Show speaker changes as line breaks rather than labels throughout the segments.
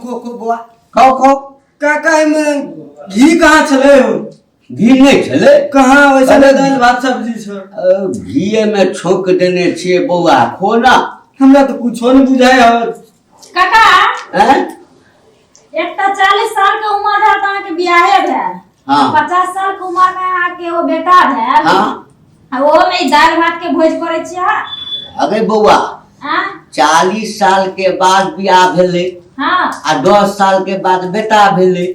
खो खो बौआ,
खाओ खाओ।
काका, एहिमे घी कहाँ छलै हो?
घी नहि छलै?
कहाँ, वैसे
अरे,
दालि भात सब्जी छै।
घीए मे छौंक देने छियै बौआ, खो ना।
हमरा तऽ कुछो नहि बुझाइ हो।
काका।
हैं?
एक तऽ 40 साल के उम्र भेल तऽ अहाँके बियाहे भेल। 50 साल के उम्र में अहाँके एगो बेटा भेल। आ ओहो में ई दालि भात के भोज करै छियै अहाँ?
अरे बौआ,
आँ?
40 साल के बाद बियाह भेलै आ 10 साल के बाद बेटा भेलै।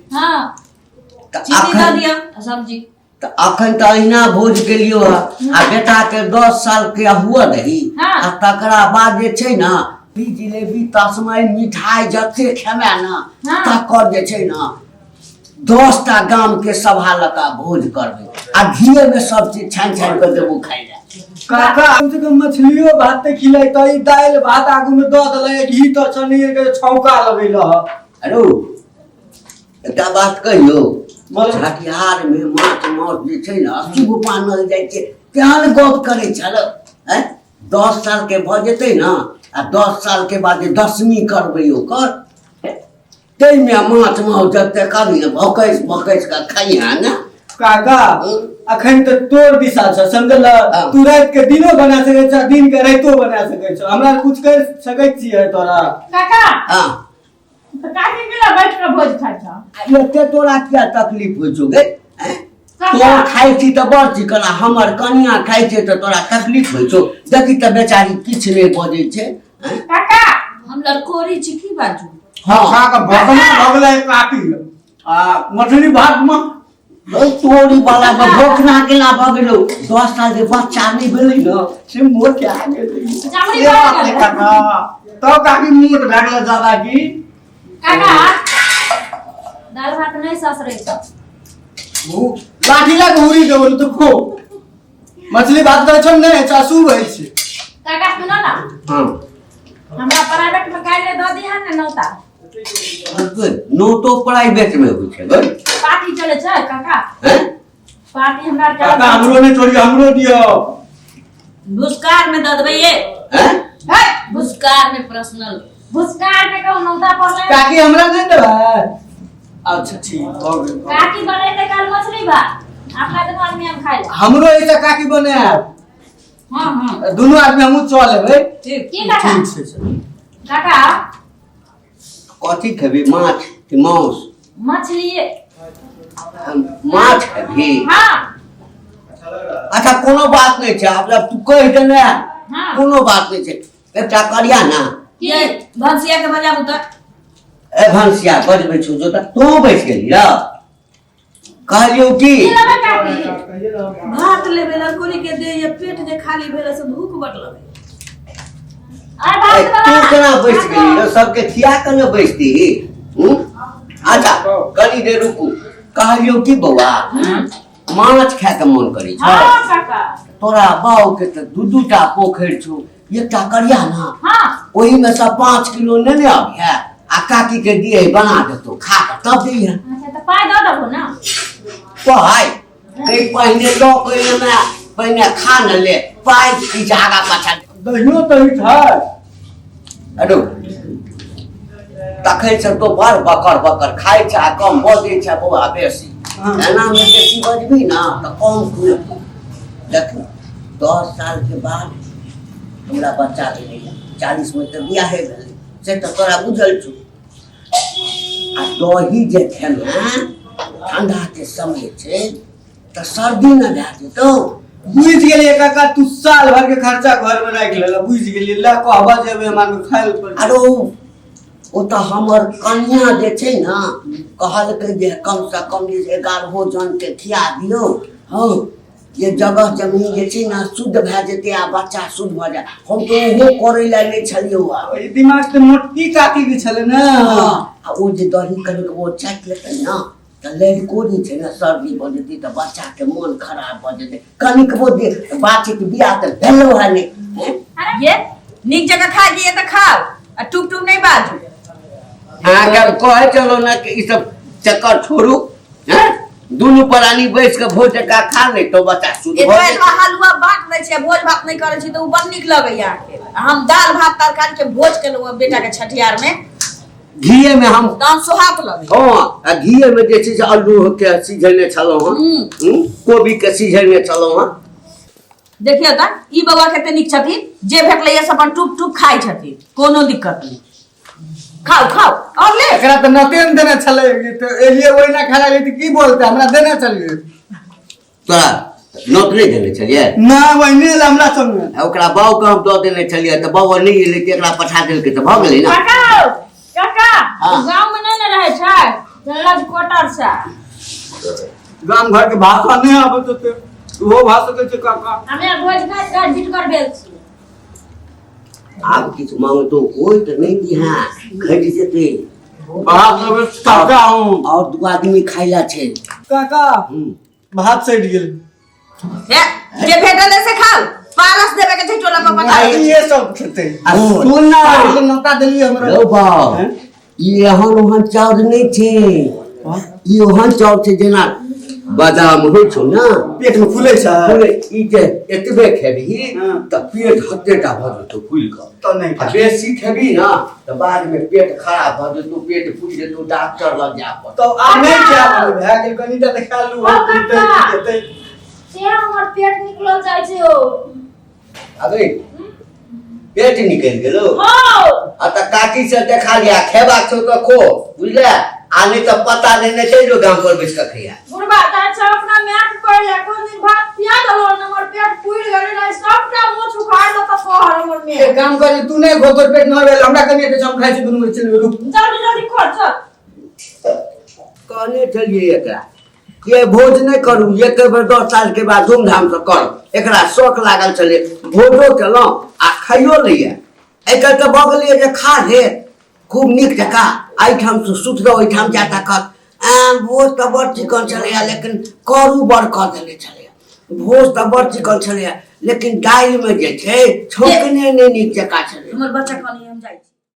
तऽ
चीनी दऽ
अखन
दिअ आ सब्जी।
तऽ अखन तऽ अहिना भोज केलियो हँ आ बेटा के 10 साल के हुअ दही। आ तकरा बाद जे छै ने, ई जिलेबी, तस्मई, मिठाई जते खेमे ने, तकर जे छै ने 10टा गाम के सभा लऽ कऽ भोज करबै आ घीए मे सब चीज छानि छानि कऽ देबो खाइ लए।
काका, कम से कम मछलियो भात तऽ खिलेतै। ई दालि भात आगू में दऽ देलै, घी तऽ छनिये के छौंका लगैल ह।
अरे, एकटा बात कहियौ?
बोलो।
छठिहार मे माछ मांस जे छै ने अशुभ मानल जाइ छै, तेहन गप करै छल। आँय, 10 साल के भऽ जेतै ने आ 10 साल के बाद जे दसमी करबै ओकर, ताहिमे माछ मांस जते करी ने, भकैस भकैस कऽ खइहे ने।
काका, अखन तऽ तोर दिशा छ, समझल? तू राति के दिनो बना सकै छ, दिन के राइतो बना सकै छ। हमरा कुछ कहि सकै छियै तोरा?
काका।
हँ।
तऽ काकी के बैठ कऽ भोज खाइ छ?
आ एते तोरा किया तकलीफ होइ छौ गे, आँय?
काका।
तोर खाइ छी तऽ बड़ चिकन आ हमर कनिया खाइ छै तऽ तोरा तकलीफ होइ छौ। देखी तऽ, बेचारी किछु नहि बजै छै, आँय?
काका।
हम लड़कोरी छी की बाजू?
हँ।
खा कऽ भगना भऽ गेलै काकी आ मछली भात मे।
ओ तोरी वाला मे भोखना केना भऽ गेलौ? 10 साल के बच्चा नहि भेलै ने, से मोटा गेलै।
चामड़ी
से
भऽ
बात
गेलै।
छै काका, तब काकी मोट भए गेलै ज्यादा की?
काका, दालि भात नहि ससरै छै।
लाठी लए कऽ उड़ी देबो तऽ खो। मछली भात करै छौ ने, अशुभ होइ छै।
काका, सुनो ना।
हँ।
हमरा प्राइवेट में काल्हि दऽ दिहन ने नौता।
नोटो प्राइवेट मे होइ छै गै।
पार्टी चलै छै काका।
हैं?
पार्टी हमरा आरके।
काका, हमरो नहि छोड़ियौ, हमरो दियौ।
भुसकार में दऽ देबै ये।
हैं?
हे।
भुसकार में पर्सनल।
भुसकार में कहू नौता पड़लै।
काकी, हमरा नहि देबै? अच्छा ठीक भऽ गेल।
काकी बनेतै काल मछली भात, अपना दुनू आदमी हम खाइ ले।
हमरो ऐसा काकी बनायब।
हाँ हाँ।
दुनू आदमी हमहूँ चल एबै।
ठीक।
की काका?
ठीक छै सर।
काका।
कथी खेबी, माछ कि मांस?
मछली।
हम माछ खेबी?
हाँ।
अच्छा, कोनो बात नहि छै। आब जब तू कहि देने, कोनो बात नहि छै। एकटा करिया ने।
की?
ये भनसिया के बजाबू तऽ।
ए भनसिया, बजबै छौ जो तऽ तू बैस गेली र। कहलियौ की?
की लेबै काकी?
भात लेबै, लड़कोरी के दे ये पेट जे खाली भेल से भूख बड़ लगे।
अरे भात
ए, तू
वाला।
केना बैस गेली र? सबके खिया के ने बैसती हूँ? अच्छा, कनी देर रुकू। कहलियौ की बौआ, माछ खायके मन करै छौ?
हाँ काका।
तोरा बाऊ के तऽ दू दू टा पोखरि छौ। एकटा करिया ने, ओहिमे सँ 5 किलो नेने अबिहे आ काकी के दिए, बना देतौ, खा कऽ तब दिहे।
अच्छा, तऽ पाइ दऽ देबो ने।
पाइ कहि पहिने लऽ के एमे, पहिने खा ने ले, पाइ किछु आगा पाछा।
दहियो तही छै।
अरे, तखन से तो बड़ बकर बकर खाइ छै आ कम बजै छै बौआ बेसी। एना मे बेसी बजबी ने तऽ कम खुएतौ। देखू, 10 साल के बाद हमरा बच्चा भेलैए, 40मे तऽ बियाहे भेलै, से तऽ तोरा बुझल छौ। आ दही जे खेमे, ठंडा के समय छै, तऽ सर्दी ने भए जेतौ।
बुझि गेलियै काका, तू साल भर के खर्चा घर में राखि लेला, बुझि गेलियै। ले कहबा जेबै हमरा खाइ लए पड़तै।
आरो ओ तऽ हमर कनिया जे छै ने, कहलकै जे कमसँ कम जे 11 जन के खिया दियौ। हँ, जे जगह जमीन जे छै ने शुद्ध भए जेतै आ बच्चा शुद्ध भऽ जाय। हम तऽ ओहो करै लए नहि छलियौ हँ।
ई दिमाग तऽ मोटकी काकी के छलै ने।
हँ, आ ओ जे दही कनिक ओ चाटि लेतै ने तऽ लड़को जे छै ने सर्दी भऽ जेतै, तऽ बच्चाके मोन खराब भऽ जेतै। कनिकबो दे बातचीत, बियाह तऽ भेलो है नहि, हैं?
ये नीक जकाँ खा लिए तऽ खाउ आ टुक टुक नहि बाजू।
अहाँके हम कहै छलहुँ ने कि ई सब चक्कर छोड़ू। हैं, दुनू प्राणी बैस कऽ भोज जकाँ खा ले तो बच्चा शुद्ध भऽ
एतबा
जेतै।
एतबा हलुआ बाँट दै छै, भोज भात नहि करै छी तऽ ओ बड़ नीक लगैया अहाँके। आ हम दालि भात तरकारी के भोज केलहुँ हँ बेटा के छठिहार मे।
घीए में हम
तहन सोहात लगै।
हँ, आ घीए में जे छै से अल्लू के सिझेने छलहुँ हँ, कोबी के सिझेने छलहुँ हँ।
देखियौ तऽ ई बौआ कते नीक छथिन, जे भेटलै से अपन टुप टुप खाइ छथिन, कोनो दिक्कत नहि। खाउ खाउ और ले।
एकरा तऽ नते ने देने छलै, तऽ एलियै ओहिना खाय लागलै तऽ की बोलतै, हमरा देने छलियै।
तोरा नोत नहि देने छलियै?
ना, ओहिने एलै हमरा संगे।
आ ओकरा बाउ के हम दऽ देने छलियै, तऽ बाउ नहि एलै तऽ एकरा पठा देलकै, तऽ भऽ गेलै ने।
काका हौ, काका,
हाँ।
गाँव में नहीं ने रहे छै, जनलज क्वार्टर से।
गाम घर के भाषा नहि आबैत होतै, ओहो भऽ सकै छै काका।
हमे भोज खाइत खाइत जिटकर भेल छी।
आब किछु मांगतो कोई तऽ नहि दिहा, घटि जेतै।
भात लेबै काका हूँ।
और दू आदमी खाइ ला छै।
काका, भात सटि गेल।
हे, जे भेटल है से खाउ, पारस देबे के छै टोला पर पता
आ इहे सब खेतै।
आ सुन ना,
नौता देलियै हमरा।
रौ बाउ,
हैं?
ई एहन ओहन चाउर नहि छै, ई ओहन चाउर छै जेना बादाम होइ छौ ने,
पेट में फूलै छै।
फूलै। ई जे एतबे खेबही
हाँ।
तऽ पेट हत्तेटा भऽ जेतौ फूलि कऽ।
तऽ नहि
आ
खाय।
बेसी खेबही ने तऽ बाद में पेट खराब भऽ जेतौ, पेट फूलि जेतौ, डॉक्टर लग जाय पड़तौ।
तऽ आब नहि खायब, भए गेल, कनिटा तऽ खा लू।
हौ काका।
जेतै।
से हमर पेट निकलल जाइ छै ओ।
अबे पेट निकलि गेलो?
हौ।
आ तऽ काकी से देखा लिया, खेबाक छौ तऽ खो, बुझले? आ नहि तऽ पता नहि ने चलि जो गाम पर बैस कऽ खैया।
बुढ़बा तऽ अच्छा अपना माय के कहले कोन दिन भात पिया देलो ने, हमर पेट फूलि गेलै ने, सबटा मोछ उखाड़ दे तऽ कहल हमर माय।
एक काम कर, तू नहि खो, तोर पेट नहि भेल, हमरा कनि एते हम खाइ छी दुनू चलि रुक।
जल्दी जल्दी खो चल।
कहने छलियै एकरा कि भोज नहि करू, एक बेर 10 साल के बाद धूमधाम से करू। एकरा शौक लागल छलै, भोजो केलहुँ आ खाइयो लैए। एकर तऽ भऽ गेलैए जे खा ले खूब नीक जकाँ, एहिठाम से सुतलो ओहिठाम जा ताकत। भोज तऽ बड़ चिकन छलैए लेकिन करू बड़ कऽ देने छलैए। भोज तऽ बड़ चिकन छलैए लेकिन दालिमे जे छै छौंकने नहि नीक जकाँ छलै।
हमर बच्चा कहनी हम जाइ छी।